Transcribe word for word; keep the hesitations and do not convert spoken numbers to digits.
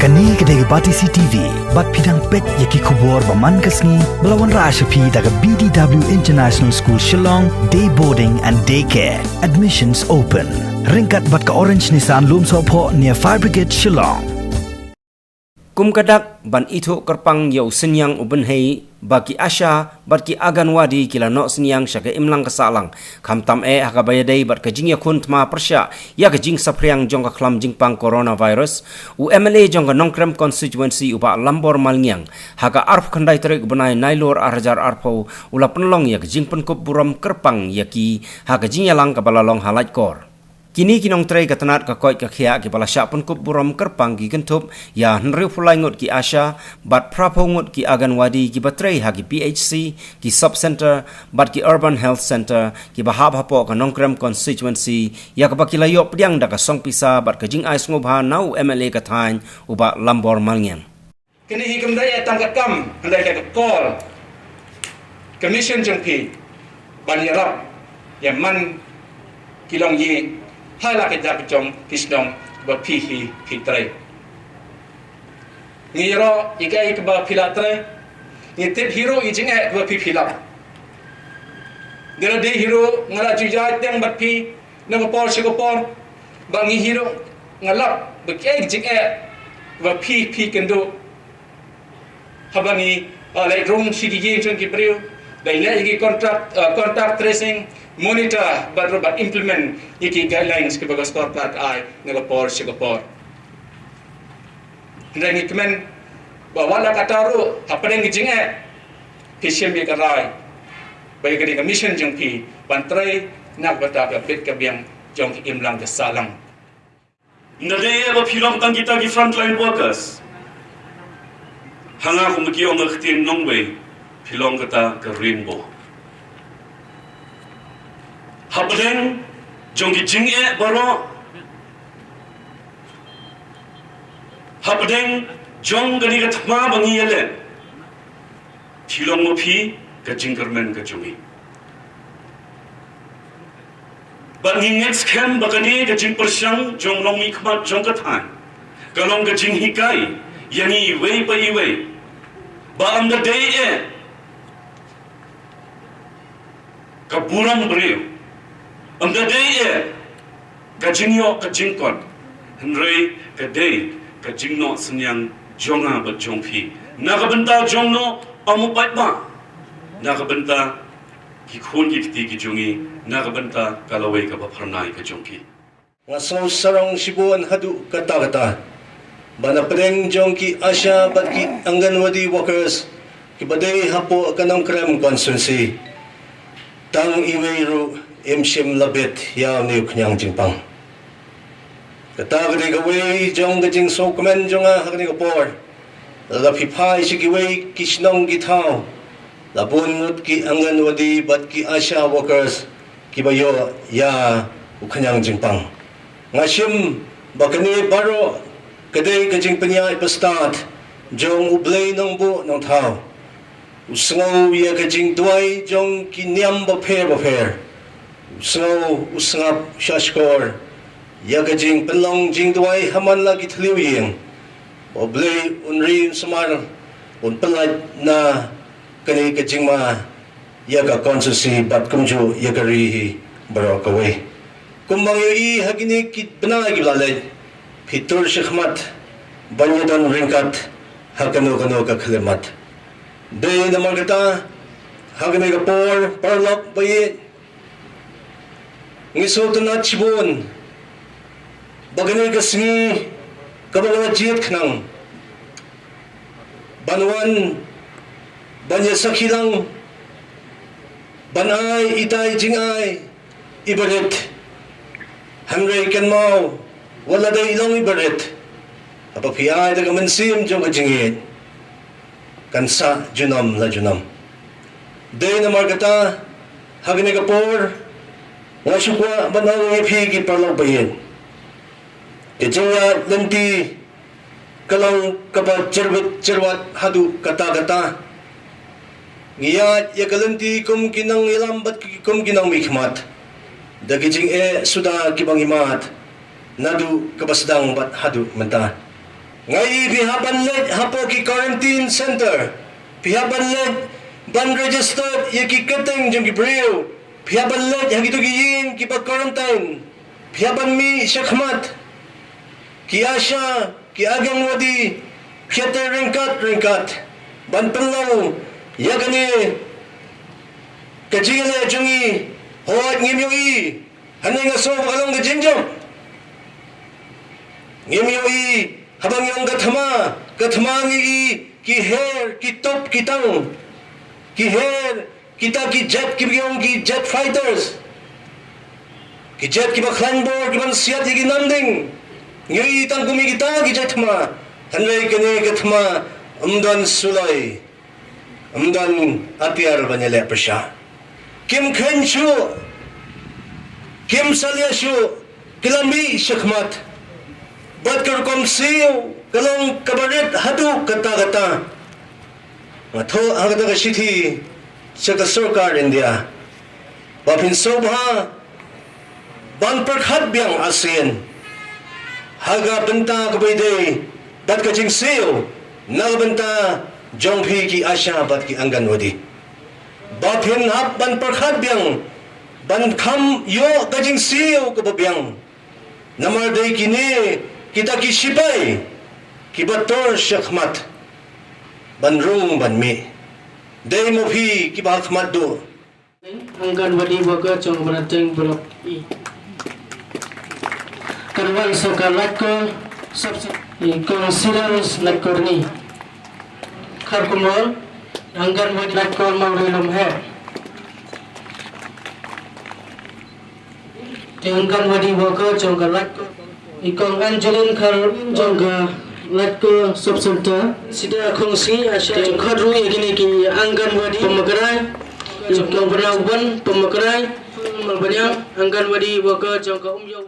Kane ka dei ka Batesi T V, bad phi dang peit ïa ki khubor ba man ka sngi, ba la wanrah sha phi da ka B D W International School Shillong, Day Boarding and Day Care. Admissions open. Ryngkat bad ka Orange Nissan Lumsohphoh near Fire Brigade Shillong. Kum ka dak ban ithuh kyrpang ïa u synñiang u bynhei ba ki ASHA bad ki Anganwadi ki la noh synñiang sha ka imlang ka sahlang, khamtam eh ha kaba ïadei bad ka jingïakhun thma pyrshah ïa ka jingsaphriang jong ka khlam jingpang coronavirus, u M L A jong ka Nongkrem constituency u Bah Lambor Malngiang, ha ka arphew khyndai tarik u bnai Nailur ar hajar arphew, u la pynlong ïa ka jingpynkup burom kyrpang ïa ki ha ka jingïalang kaba la long ha Laitkor. Kine ki nongtrei ka tnat ka koit ka khiah kiba la shah pynkup burom kyrpang ki kynthup ïa hynriewphew lai ngut ki ASHA bad phraphew ngut ki Anganwadi kiba trei ha ki P H C, ki Sub Centre bad ki Urban Health Centre kiba hap hapoh ka Nongkrem constituency, ïa kaba ki la ïoh pdiang da ka song pisa bad ka jingai sngewbha na u M L A ka thaiñ u Bah Lambor Malngiang. Kine hi kam dei tang ka kam, hynrei ka call ka mission jong phi ban ïarap ïa man ki longïing ha la ka dak jong ki shnong ba phi hi phi trei. Ngi ïaroh ïa kaei kaba phi la trei, ngi tip hi ruh ïa jingeh kaba phi phi lap. Dei la dei hi ruh nga la ju ïaid teng bad phi na ka por sha ka por, ba ngi hi ruh nga lap ba kiei ki jingeh ba phi phi kynduh. Haba ngi, uh, leit rung sha ki ïing jong ki briew, leit leh ïa ki contact, uh, contact tracing, monitor bad ruh ban implement ïa ki guidelines kiba ka sorkar ka ai na ka por sha ka por. Hynrei ngi kmen ba wat la katta ruh hapdeng ki jingeh, phi shim ïa ka rai ba ïa kane ka mission jong phi ban trei na ka bynta ka bit ka biang jong ka imlang ka sahlang. Ynda dei eh ba phi long tang kita ki frontline workers, ha nga kum ki ong ka ktien nongwei, phi long kata ka rainbow. Hapdeng jong ki jingeh baroh, hapdeng jong kane ka thma ba ngi ïaleh, phi long ma phi ka jingkyrmen ka jong ngi. Bad ngi ngeit skhem ba kane ka jingpyrshang jong nongmihkhmat jong ka thaiñ ka long ka jinghikai ïa ngi iwei pa iwei ba ym da dei eh ka burom briew, ym da dei eh ka jingïoh ka jingkot, hynrei ka dei ka jingnoh synñiang jong nga bad jong phi na ka bynta jong no, ym u paidbah, na ka bynta ki khun ki kti ki jong ngi, na ka bynta ka lawei kaba phyrnai ka jong ki. Nga sngew sarong shibun haduh katta katta ba na pdeng jong ki ASHA bad ki Anganwadi workers kiba dei hapoh ka Nongkrem constituency, tang iwei ruh im shym la bit ïa une u khñiang jingpang. Kata ka dei kawei jong ka jingsngewkmen jong nga ha kane ka por. Lada phi phai sha kiwei ki shnong ki thaw, la bun ngut ki Anganwadi bad ki ASHA workers kiba ïoh ïa u khñiang jingpang. Nga shim ba kane baroh ka dei ka jingpynïaid ba stad jong U Blei Nongbuh Nongthaw. U sngew ïa ka jingduwai jong ki niam bapher bapher. U sngew, u sngap shahshkor ïa ka jingpynlong jingduwai ha man la ki thliew ïing. Ba U Blei un ri un sumar, un pyllait na kane ka jingma ïa ka constituency bad kumjuh ïa ka ri hi baroh kawei. Kumba ngi ïohi ha kine ki bnai kiba la leit, phi tur shakhmat ban ïadon ryngkat ha kano kano ka khyllipmat. Dei namar kata, ha kane ka por, paralok ba ïeit, ngi sngewtynnat shibun ba kane ka sngi kaba nga la jied khnang ban wan ban ïa sakhi lang, ban ai ita i jingai iba rit. Hynrei kynmaw, wat la dei i long iba rit, haba phi ai da ka mynsiem jong ka jingïeit, kan sah junom la junom. Dei namar kata, ha kane ka por, nga shu kwah ban ong ïa phi ki paralok ba ïeit, ka jingïaid lynti ka long kaba jyrwit jyrwat haduh katta katta. Ngi ïaid ïa ka lynti kum ki nongïalam bad ki, kum ki nongmihkhmat, da ki jingeh suda kiba ngi mad naduh kaba sdang bad haduh mynta. Nga ïohi phi hap ban leit hapoh ki quarantine center. Phi hap ban leit ban register ïa ki kyrteng jong ki briew. Phi hap ban leit ha kito ki ïing kiba quarantine. Phi hap ban mih shakhmat. Ki ASHA, ki Anganwadi, phi hap ban ryngkat ryngkat ban pynlong ïa kane ka jingïaleh jong ngi. Hooid, ngim ïohi. Hynrei nga sngew ba ka long ka jingjop. Ngim ïohi haba ngi ong ka thma, ka thma ngi ïohi ki her, ki tup, ki tang. Ki her, kita ki jet, kiba ngi ong ki jet fighters. Ki jet kiba khlaiñ bor, kiban siat ïa ki namding. Ngi ïohi tang kum ïa kita ki jet thma. Hynrei kane ka thma ym don suloi. Ym don atiar ban ïaleh pyrshah. Kim kheiñ shuh. Kim salia shuh. Ki la mih shakhmat. Bad ka rukom siew ka long kaba rit haduh katta katta. Nga thoh ha kata ka shithi sha ka sorkar India ba phin sngewbha ban pyrkhat biang ASEAN ha ka bynta kaba ïadei bad ka jingsiew na ka bynta jong phi ki ASHA bad ki Anganwadi. Ba phin hap ban pyrkhat biang ban kham ïoh ka jingsiew kaba biang. Namar dei kine kita ki shipai kiba tur shakhmat ban rung ban mih. Dei mo phi kiba ha khmat duh. Anganwadi worker jong ka Banating Block E. Ka wan sha ka Laitkor sub-, i Kong Sirens Laitkor ni. Kharkongor, Anganwadi Laitkor Mawri Lum Her. Te Anganwadi worker jong ka Laitkor. I Kong Angeline Khar jong ka Laitkor Sub Center. Sida Khongsi ASHA jong Khadru ïa kine ki Anganwadi Pamakarai. I Kong Banawan Pamakarai. Malbaniang Anganwadi worker jong ka Umyaw.